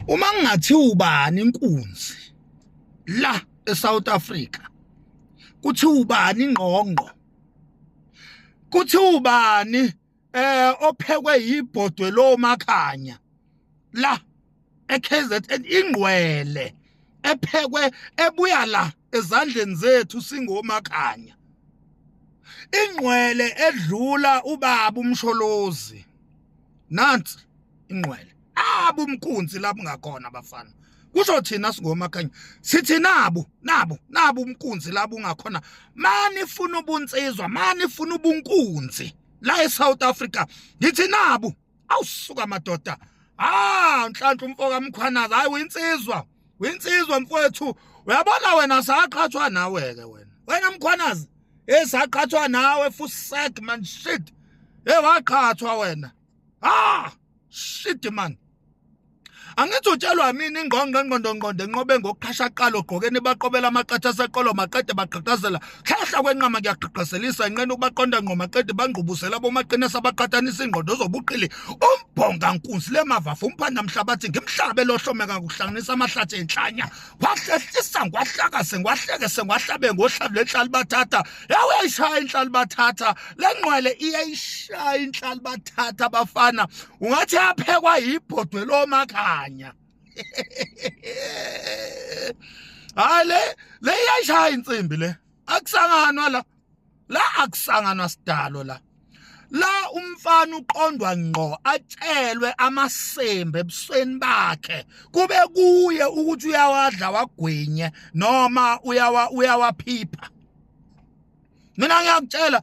Uma ngingathi ubani inkunzi la eSouth Africa, kuthi ubani ingqongqo, kuthi ubani ophekwe yibhodwe lomakhanya la eKZN, ingqwele ephekwe ebuya la ezandleni zethu singomakhanya, ingqwele edlula ubaba uMsholozi. Nansi ingqwele abu umkunzi lapho ngakhona bafana, kusho thina singomakhanya sithi nabo nabo nabo umkunzi lapho ungakhona. Mani ifuna ubunsizwa, mani ifuna ubunkunzi la eSouth Africa, ngithi nabo awusuka madoda. Ah, Nhlanhla umfo kaMkhwanazi, hayi uyinsizwa, uyinsizwa mfowethu. Uyabona wena saqhathwa nawe ke wena, wena Mkhwanazi, hey saqhathwa nawe fusek man, shit, hey waqhathwa wena. Ah shit man, angithi utshelwa mina ingqongqo engqondo ngqondo enqobe ngokuqhasha qala ogqokeni baqobela amaqatha aseqolo maqede baqhaqhazela khehla kwenqama kuyaqhaqhazelisa inqena ukubaqonda ngqo maqede bangqubuzela bomaqinisa abaqhathanisa ingqondo zobuqili umbhonga nkunzi lemavafu umphanda mhlabathi ngimhlabe lohlomeka kuhlanganisa amahlathi enhlanya wahlehlisa ngwahlakase ngwahlekese ngwahlabe ngohlavu lenhlali bathatha yawuyayishaya inhlali bathatha lenqwele iyayishaya inhlali bathatha abafana ungathi yaphekwa yibhodwe lomakhanya. Hayi le le iyayishaya insimbi le, akusanganwa la la, akusanganwa sidalo la la. Umfana uqondwa ngqo atshelwe amasembe ebusweni bakhe, kube kuye ukuthi uyawadla wagwinye noma uyawa uyawaphipha. Mina ngiyakutshela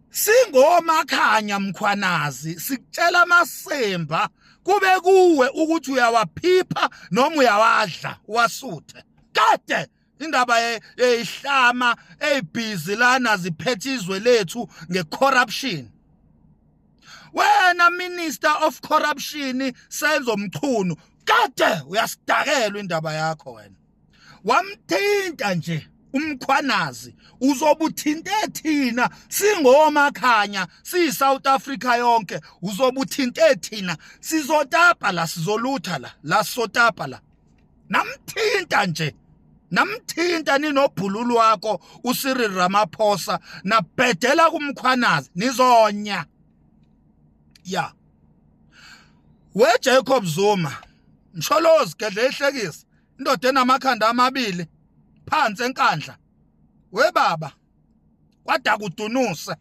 singomakhanya Mkhwanazi, sikutshela amasemba kube kuwe ukuthi uyawaphipha noma uyawadla wasuthe. Kade indaba yeyihlama eyibhizi lana ziphethe izwe lethu ngecorruption. Wena Minister of Corruption Senzo Mchunu, kade uyasidakelwa indaba yakho wena. Wamthinta nje uMkhwanazi, uzobuthinte thina singomakhanya siyi South Africa yonke, uzobuthinte thina sizotapa la, sizolutha la la, sotapa la. Namthinta nje, namthinta ninobhululu wakho uCyril Ramaphosa, nabhedela kuMkhwanazi nizonya. Ya we Jacob Zuma, Msholozi gedle ihlekisa indoda enamakhanda amabili phansi enkandla, we baba kwada kudunuse.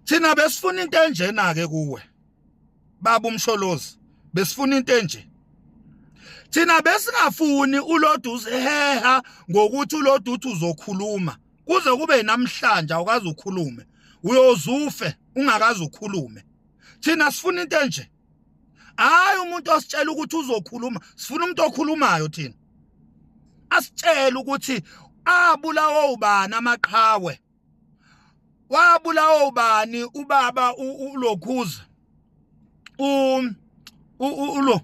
Thina besifuna into enjena ke kuwe baba uMsholozi, besifuna into enje. Thina besingafuni ulodu uziheha ngokuthi ulodu uthi uzokhuluma kuze kube namhlanje awukaze ukhulume, uyozufe ungakaze ukhulume. Thina sifuna into enje, hayi umuntu ositshela ukuthi uzokhuluma, sifuna umuntu okhulumayo thina, asitshele ukuthi abulawa ubani amaqhawe, wabulawa ubani ubaba ulokhuza ulo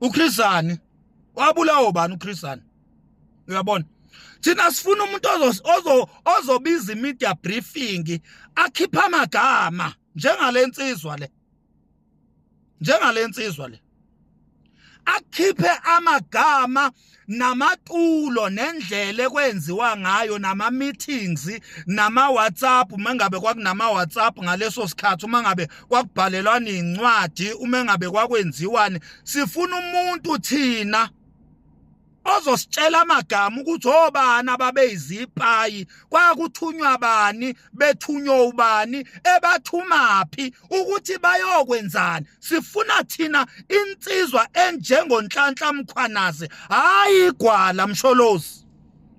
uChris Hani, wabulawa ubani uChris Hani. Uyabona, thina sifuna umuntu ozo ozobiza media briefing akhipha amagama njengalensizwa le, njengalensizwa le, akhiphe amagama namatulo nendlela ekwenziwa ngayo nama meetings nama WhatsApp, uma ngabe kwakunama WhatsApp ngaleso sikhathi, uma ngabe kwakubhalelwana incwadi, uma ngabe kwakwenziwani. Sifuna umuntu thina ozositshela amagama ukuthi obani ababeyizipayi, kwakuthunywa bani, bethunywa ubani, ebathumaphi ukuthi bayokwenzani. Sifuna thina insizwa enjengoNhlanhla Mkhwanazi, hayi igwala Msholozi.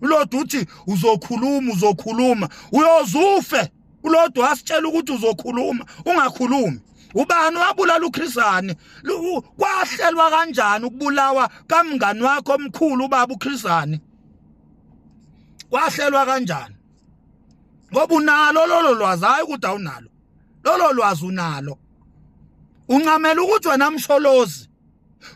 Ulodwa uthi uzokhuluma, uzokhuluma, uyozufe. Ulodwa wasitshela ukuthi uzokhuluma, ungakhulumi. Ubani wabulala uChris Hani? Kwahlelwa kanjani ukubulawa kamngani wakho omkhulu ubaba uChris Hani? Kwahlelwa kanjani? Ngoba unalo lolo lwazi, hayi ukuthi awunalo lolo lwazi, unalo. Uncamela ukuthi wena Msholozi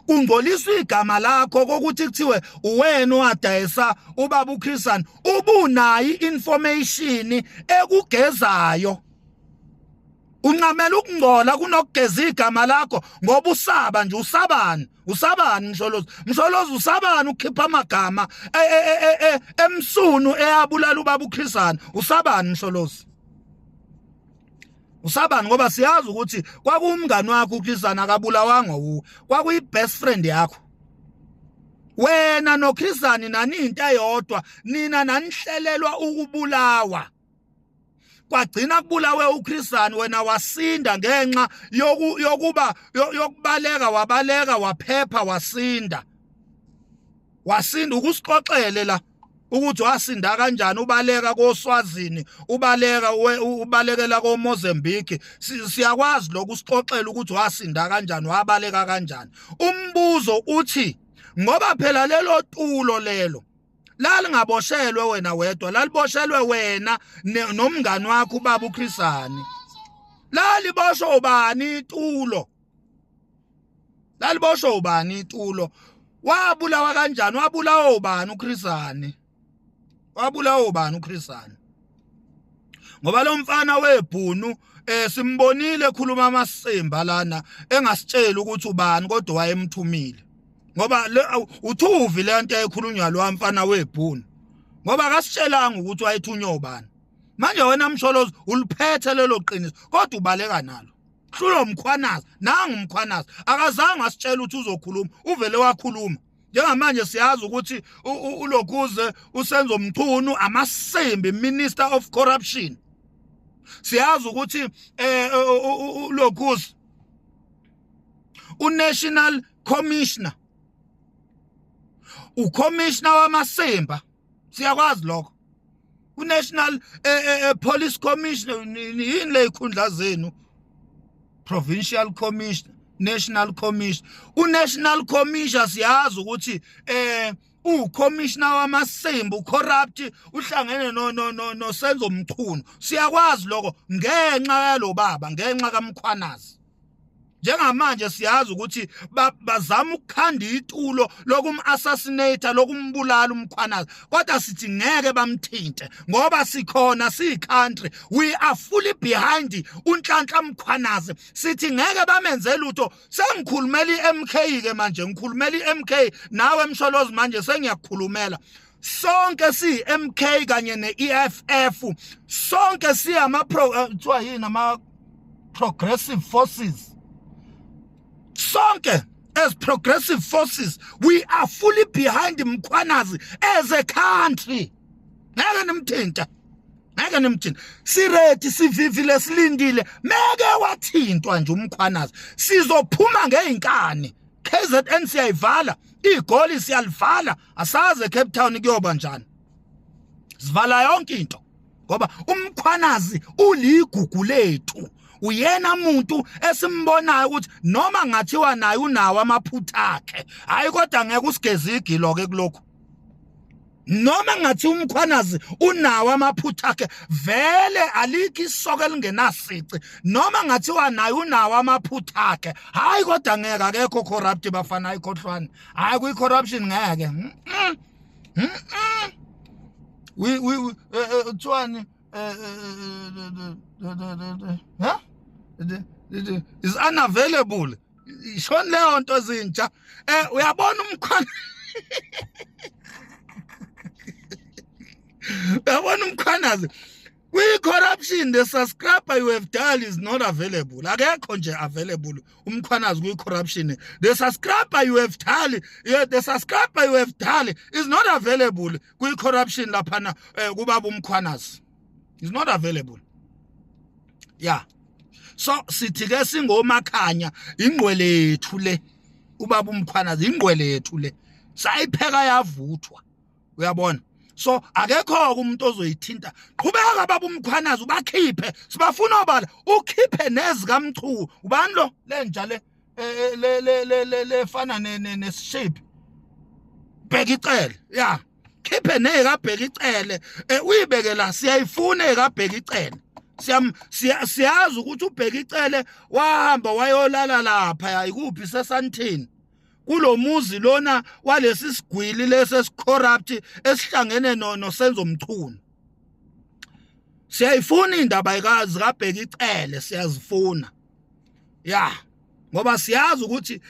kungcoliswa igama lakho kokuthi kuthiwe uwena owadayisa ubaba uChris Hani, ubunayo information ekugezayo. Uncamela ukungcola kunokugeza igama lakho ngoba usaba nje. Usabani? Usabani, Msholozi? Msholozi, usabani ukukhipha amagama e, e, e, emsunu eyabulala ubaba uChris Usabani, Msholozi? Usabani? Ngoba siyazi ukuthi kwakuwumngani wakho uChris, akabulawanga wuwe, kwakuyi best friend yakho. Wena noChris nani into eyodwa, nina nanihlelelwa ukubulawa, kwagcina kubulawe uChris. Wena wasinda ngenxa yokuba yokubaleka, wabaleka, waphepha, wasinda, wasinda. Ukusixoxele la ukuthi wasinda kanjani, ubaleka koSwazini, ubaleka, ubalekela koMozambique. Siyakwazi lokhu, usixoxele ukuthi wasinda kanjani, wabaleka kanjani. Umbuzo uthi, ngoba phela lelo tulo lelo lalingaboshelwe wena wedwa, laliboshelwe wena nomngani wakho ubaba uChris Hani. Laliboshwe ubani itulo? Laliboshwe ubani itulo? Wabulawa kanjani? Wabulawa ubani uChris Hani? Wabulawa ubani uChris Hani? Ngoba lo mfana webhunu simbonile ekhuluma amasimba lana, engasitsheli ukuthi ubani, kodwa wayemthumile, ngoba uthuvi le nto ekhulunywa lo mfana webhunu, ngoba akasitshelanga ukuthi wayethunywa ubani. Manje wena Msholozi uliphethe lelo qiniso, kodwa ubaleka nalo. Hlulo Mkhwanazi, nangu uMkhwanazi akazange asitshele ukuthi uzokhuluma, uvele wakhuluma. Njengamanje siyazi ukuthi ulokhuze uSenzo Mchunu amasimbi, minister of corruption. Siyazi ukuthi ulokhuze unational commissioner, ucommissioner wamasimba, siyakwazi lokho, unational police commissioner. Yini le ikhundla zenu? Provincial commissioner, national commissioner, unational commissioner. Siyazi ukuthi ucommissioner wamasimba, ucorrupt, uhlangene no no no noSenzo Mchunu. Siyakwazi lokho ngenxa yalo baba, ngenxa kaMkhwanazi. Njengamanje siyazi ukuthi bazama ukukhanda itulo lokum-assassinate, lokumbulala uMkhwanazi, kodwa sithi ngeke bamthinte ngoba sikhona, siyi-country, we are fully behind uNhlanhla Mkhwanazi. Sithi ngeke bamenze lutho. Sengikhulumela i-MK ke manje, ngikhulumela i-MK nawe Msholozi, manje sengiyakukhulumela. Sonke siyi-MK kanye ne-EFF, sonke siyama pro kuthiwa yini, ama progressive forces. Sonke as progressive forces, we are fully behind Mkhwanazi as a country. Ngeke nimthinta, ngeke nimthinta. Siready, sivivile, silindile. Meke wathintwa nje uMkhwanazi, sizophuma ngeinkani. KZN siyayivala, igoli siyalivala, asaze Cape Town kuyoba njani. Sivala yonke into ngoba uMkhwanazi uligugu lethu, uyena muntu esimbonayo ukuthi noma ngathiwa naye unawo amaphutha akhe, hayi, kodwa ngeke usigeze igilo ke kulokhu. Noma ngathi uMkhwanazi unawo amaphutha akhe, vele alikho isoko elingenasici. Noma ngathiwa naye unawo amaphutha akhe, hayi, kodwa ngeke, akekho corrupt bafana, ayikhohlwane, hayi, kwi corruption ngeke. We kuthiwani, ha, is unavailable. Ishoni leyo nto zintsha. Uyabona umkhwana, uyabona uMkhwanazi kwi-corruption, the subscriber you have dialed is not available. Akekho nje available uMkhwanazi kwi-corruption. The subscriber you have dialed, yeah, the subscriber you have dialed is not available kwi-corruption laphana. Kubaba uMkhwanazi is not available, yeah. So sithi ke singomakhanya, ingqwele yethu le, ubaba uMkhwanazi, ingqwele yethu le, sayipheka yavuthwa, uyabona. So akekho umuntu ozoyithinta. Qhubeka baba uMkhwanazi, ubakhiphe, sibafuna obala, ukhiphe nezikaMchunu. Ubani lo lenja le le le le le lefana nesishape Bheki Cele? Ya, khiphe nezikaBheki Cele, uyibeke la, siyayifuna ekaBheki Cele. Siyam siyazi ukuthi uBheki Cele wahamba wayolala lapha ikuphi, seSandton, kulomuzi lona walesi sigwili lesi esicorrupt esihlangene no noSenzo Mchunu. Siyayifuna indaba zikaBheki Cele, siyazifuna. Ya, ngoba siyazi ukuthi